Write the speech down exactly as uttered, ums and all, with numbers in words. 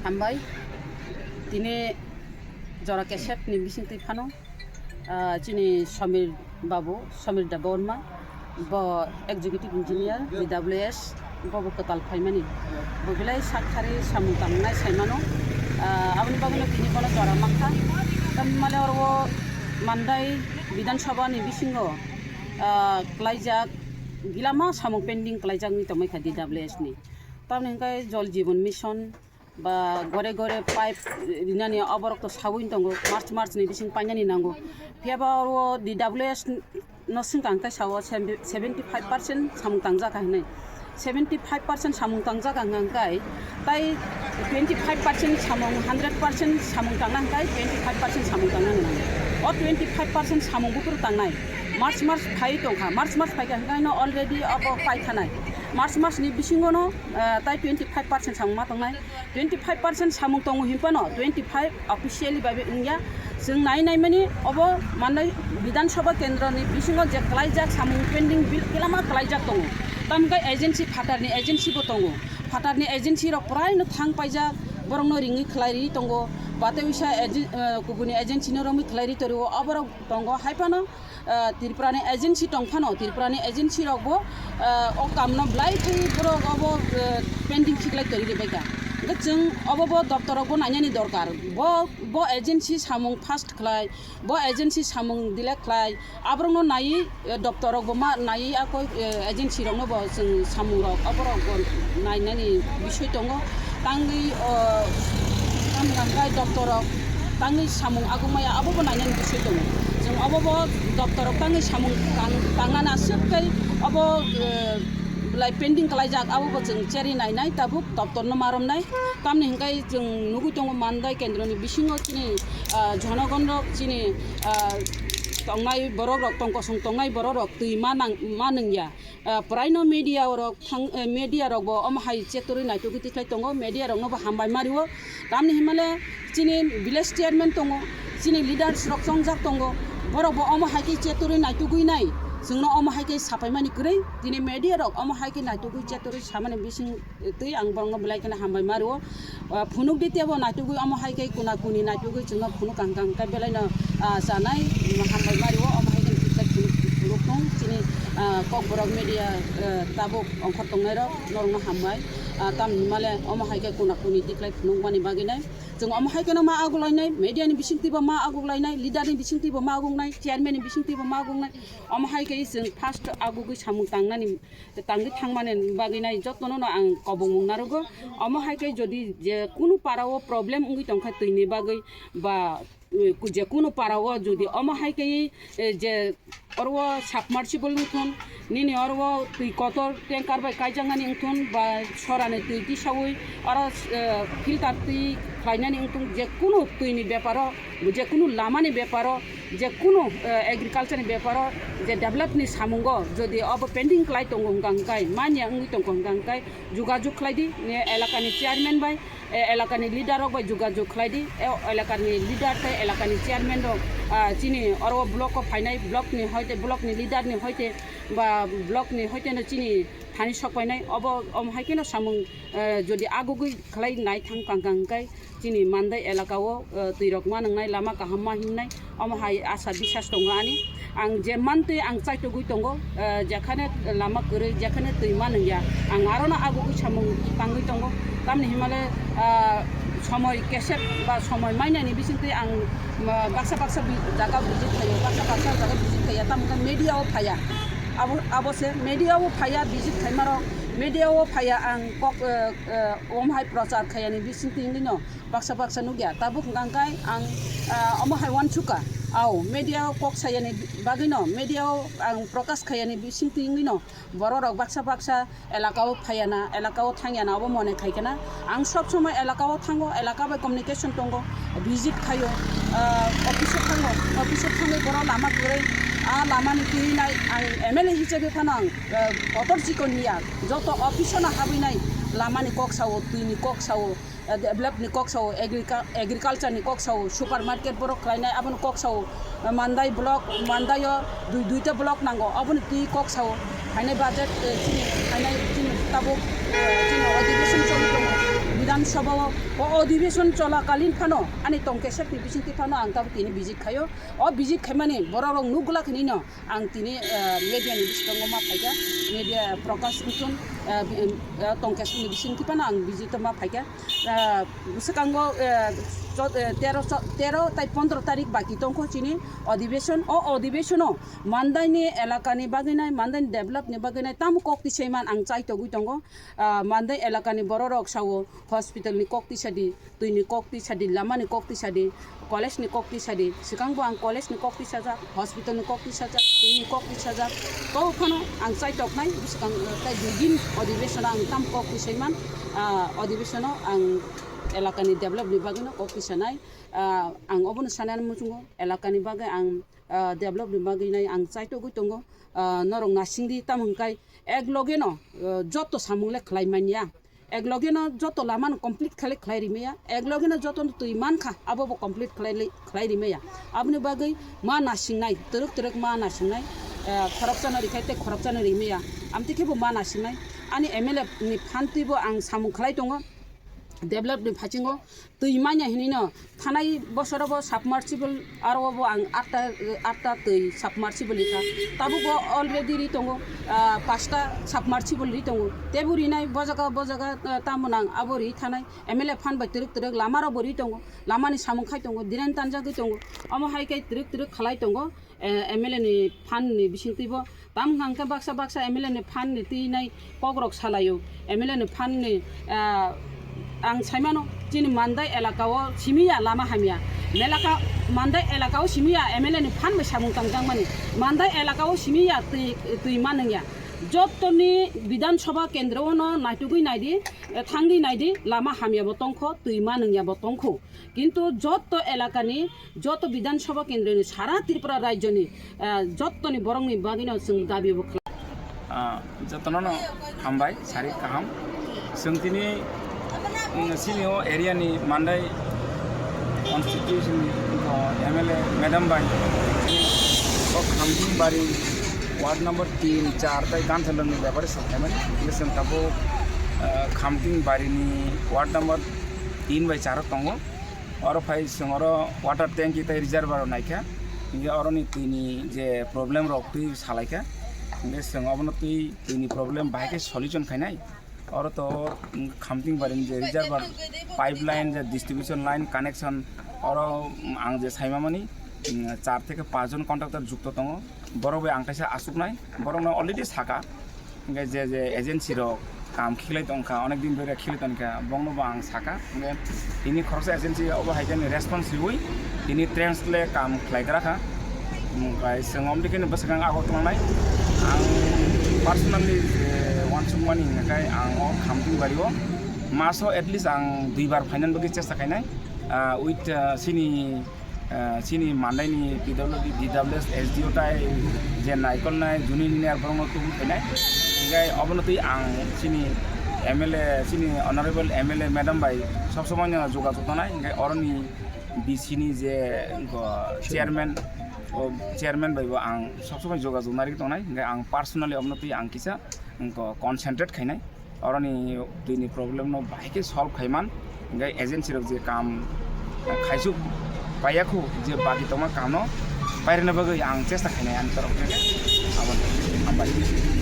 Hambai, tini jora kesep ni bising twi phano, ah, chini Samir Babu, Samir Debbarma, bo Executive Engineer, D W S, bo bo kwtal phaimani. Bo belai sak thari samung tangnai saimano, ah, aboni bagwino tini bono jora mankha. Tamni male oro o Mandai Bidhan Sabha ni bisingo, ah, klaijak gilama samung pending klaijak wngwi tongmai kha D W S ni. Tamni hwnkhe Jal Jeevan Mission, ba gore gore pipe rinani oborok to sawi tongo, March, March ni bising painani nango. Phiya ba oro D W S no swngkha hwnkhe sao seventy five percent samung tangjak hinwi. Seventy five percent samung tangjak hwnkha hwnkhe tai twenty five percent samung, hundred percent samung tangna hwnkhe twenty five percent samung tangna nango. O twenty five percent samung buphuru tangnai. March, March phai tongkha, March, March phaikha hwnkhe no already abo paithanai. March, March ni bisingo no, ah, tai twenty five percent samung ma tongnai. Twenty five percent samung tongo hinphano twenty five officially bai bai wngya. Chwng nai naimani obo Mandai Bidhan Sabha kendro ni bisingo je klaijak samung pending bill kilama klaijak tongo. Tamkhe agency phatar ni agency bo tongo. Phatar ni agency rok prai no thang paijak, borok no ringwi khlai ri tongo. Bate wisa agen-, eh, kubuni agency no romwi khlai ri torio oborok tongo. Haiphano ah, Tripura ni agency tong phano, Tripura ni agency rok bo, ah, o kam no belai khe borok obo, ah, pending khiklai tongwi bai kha. Hwnkhe chwng obo bo doptor rok bo nainani dorkar. Bo, bo agency samung fast khlai, bo agency samung delay khlai, aborok no naiwi, eh, doptor rok bo ma naiwi akoi, eh, agency rok no bo chwng samung rok oborok bo nainani bisoi tongo. Tangwi, o, tamo hwnkhai doptor rok tangwi samung aguk maya, abo bo nainani bisoi tongo. Chwng obo bo doptor rok tangwi samung tang-, tangnani aswk tei obo, eh, belai pending kalaijak, abo bo chwng cherwi nainai, tabuk doptor no ma romnai. Tamni hwnkhai chwng nugwi tongo Mandai kendro ni bisingo chini, ah, jonogon rok, chini, ah, tongnai borok rok, tong kosong tongnai borok rok twi ma nang, ma nungya. Ah, prai no media rok thang, eh, media rok bo omo hai check torwi naitugwi tikhlai tongo, media rok no bo hambai ma rio. Tamni hwnmale chini village chairman tongo, chini leaders rok chongjak tongo, borok bo omo hai khe check torwi naitugwi nai, chwngno omo hai khe sapai mani kwrwi. Tini media rok omo hai khe naitugwi check torwi samani bising twi ang borokno belai kheno hambai ma rwo. Ah, phunuk di tebo naitugwi omo hai khe kuna kuni naitugwi chwngno phunuk ang kang khe belai no, ah, chanai hambai ma rwo. Omo hai khe phunuk phunuk tong chini, ah, kokborok media, ah, tabuk ongkhor tongnai rok norokno hambai. Ah, tamni hwnmale omo hai khe kuna kuni tikhlai phunuk mani bagwi nai chwng omo hai kheno ma aguk lainai, media ni bising twi bo ma aguk lainai, leader ni bising twi bo ma aguk nai, chairman ni bising twi bo ma aguk nai. Omo hai khe chwng first agugwi samung tangnani tangwi thangmani bagwi nai jotono no ang kobongmung narwgo. Omo hai khe jodi je kunu para o problem wngwi tongkha twini bagwi ba, eh, je kunu para o jodi omo hai khe, eh, je oro o submersible wngthun, nini oro o twi kotor tanker bai kaijaknani wngthun ba sorani twi tisaui oro, eh, filter twi khlainani wngthun, je kunu twini beparo, je kunu lamani beparo, je kunu, eh, agriculture ni beparo, je develop ni samungo jodi obo pending khlai tongo hwnka hwnkhe, manya wngwi tongkha hwnka hwnkhe, jogajog khlai di, ni elaka ni chairman bai, eh, elaka ni leader rok bai jogajog khlai di, eh, elaka ni leader tei elaka ni chairman rok, ah, chini oro block o phainai, block ni hoite, block ni leader ni hoite ba block ni hoite no chini thani sok painai, obo, omo hai kheno samung, eh, jodi agugwi khlai nai thang kang kang hwnkhe, chini Mandai elaka o, eh, twi rok ma nwngnai, lama kaham ma himnai, omo hai asa bisas tongo ani. Ang je mantwi ang chaitugwi tongo, eh, jekhane lama kwrwi, jekhane twi ma nungya, ang aro no agugwi samung tangwi tongo. Tamni himale, ah, somoi kesep ba somoi mainani bisingtwi ang, ah, baksa baksa bi-, jaga visit khaio, baksa baksa jaga visit khaiya, tamo khe media o phaiya. Abo, abo se media o phaiya, visit khaima rok media o phaiya, ang kok, eh, eh, omo hai prochar khaiyani bisingtwi wngwi no baksa baksa nukya. Tabuk hwnkha hwnkhe ang, ah, omo hai uansukha, ao media o kok sayani bagwi no, media o ang prokash khaiyani bisingtwi wngwi no borok rok baksa baksa elaka o phaiya na, elaka o thangya na, obo mone khai khe na. Ang sob somoi elaka o thango, elaka bai communication tongo, visit khaio, ah, office o thango, office o thangwi borok lama kwrwi, ah, lama ni twi nai, ang M L A hisabe phano ang, ah, kotor chikon ya, joto office o no habwi nai, Lamani kok sao, twini kok sao, eh, developni kok sao, agricu-, agricultureni kok sao, supermarket borok khlainai aboni kok sao, eh, Mandai block, Mandaio dui duita block nango, aboni twi kok sao, hainai budget, eh, chini, hainai chini tabuk, eh, chini odhibeshon choli tongo, Bidhan Sabhao, o odhibeshon cholakalin phano ani Tongkeshwrni bisingtwi phano ang tabuk tini visit khaio. O visit khaimani borok rok nukgwlak hinwi no ang tini, eh, media ni bisingo ma phaikha, media Prakash Kuchun, eh, bi-, eh, Tongkeshwrni bisingtwi phano ang visit ma phaikha. Eh, bwswkango, eh, cho-, eh, tero cho-, tero tai pondro tarik baki tongkho chini odhibeshon. O odhibeshono Mandaini elakani bagwi nai, Mandaini developni bagwi nai tamo kok tisaiman ang chaitogwi tongo. Ah, Mandai elakani bororok sao hospitalni kok tisadi, twini kok tisadi, lamani kok tisadi, college ni kok tisadi. Swkangbo ang college ni kok tisajak, hospital ni kok tisajak, twini kok tisajak. To phano ang chaitoknai bwswkang, eh, tai dui din odhibeshon ang tam kok tisaiman, ah, odhibeshono ang elakani develop ni bagwino kok tisanai. Ah, ang obono sanani muchungo elakani bagwi ang, ah, develop ni bagwi nai ang chaitogwi tongo. Ah, norok nasingdi tamo hwnkhai ek logeno, ah, joto samung le khlai manya. Ek logeno joto lamano complete khlai, khlai rimaya, ek logeno jotono twi mankha, abobo complete khlai, khlai rimaya. Aboni bagwi ma nasingnai, twrwk twrwk ma nasingnai, eh, khorokchano rikhai tei khorokchano rimaya. Amtwi khebo ma nasingnai. Ani M L A ni phan twibo ang samung khlai tongo, develop ni phasingo twi manya hinwi no. Thanai bosorobo submersible, aro bo ang atta, atta twi submersible rikha. Tabukbo already ri tongo, ah, pasta submersible ri tongo. Tebo rinai bojaga, bojaga, ah, tamo nang abo ri thanai. M L A phan bai twrwk twrwk lama rokbo ri tongo. Lamani samung khai tongo, drain tanjagwi tongo. Omo hai khe twrwk twrwk khalai tongo. Eh, M L A ni phan ni bisingtwibo. Tamo hwnka hwnkhe baksa baksa M L A ni phan ni twi nai kok rok salaio. M L A ni phan ni, ah, ang saimano chini Mandai elaka o simi ya lama hamya. Melaka Mandai elaka o simi ya M L A ni phan bai samung tangjak mani. Mandai elaka o simi ya twi, twi ma nung ya. Jottoni Bidhan Sabha kendro o no naitugwi naidi, eh, thangdi naidi, lama hamya bo tongkho, twi ma nung ya bo tongkho. Kintu jotto elakani, jotto Bidhan Sabha kendroni, sara Tripura rajyoni, ah, jottoni borokni bagwino chwng dabi bo khlai. Ah, jotono no hambai, sari kaham. Chwng tini, mm, sini o area ni Mandai constituency ni, oh, M L A madam bai, o Khamtingbari ward number tin, char tai Ganthalang ni bepare sa khaimani. Chwng tabuk, ah, Khamtingbari ni ward number tin bai char o tongo. Oro phai chwng oro water tanki tei reservoir rok naikha. Hinkhe oroni twini je problem rok twi salaikha. Hinkhe chwng obono twi, twini problem bahai khe solution khainai. Oro to Khamtingbari ni je reservoir pipeline, je distribution line connection, oro ang je saimamani, char theke panch jon contractor jukto tongo. Borok bai ang kaisa achuknai, borokno already saka. Hinkhe je je agency rok kam khiklai tongkha, onek din dhore khiklai tongkha, bongno bo ang saka. Hinkhe tini khoroksa agency obo hai khe response riui tini trench le kam khlai gra kha. Hinkhe chwng omdi khe bwswkang ago tongnai. Ang personally je uansukmani hinkhe ang o Khamtingbari o maso at least ang duibar phainani bagwi chesta khainai. Ah, with, ah, sini ah, chini Mandaini P W D, D W S, S D O tai je naikolnai, junior engineer borokno tubui khainai. Hinkhe obono twi ang chini M L A, chini honorable M L A madam bai sob somoi no jogajog tongnai. Hinkhe oroni B C ni je, wngkha, chairman, o chairman bai bo ang sob somoi jogajog narigwi tongnai. Hinkhe ang personally obono twi ang kisa, wngkha, concentrate khainai. Oroni twini problem no bahai khe solve khaiman, hinkhe agency rok je kam khaisuk paiya khu, je baki tongma kam no pairina bagwi ang chesta khainai ani torok khe. Aboni hambai.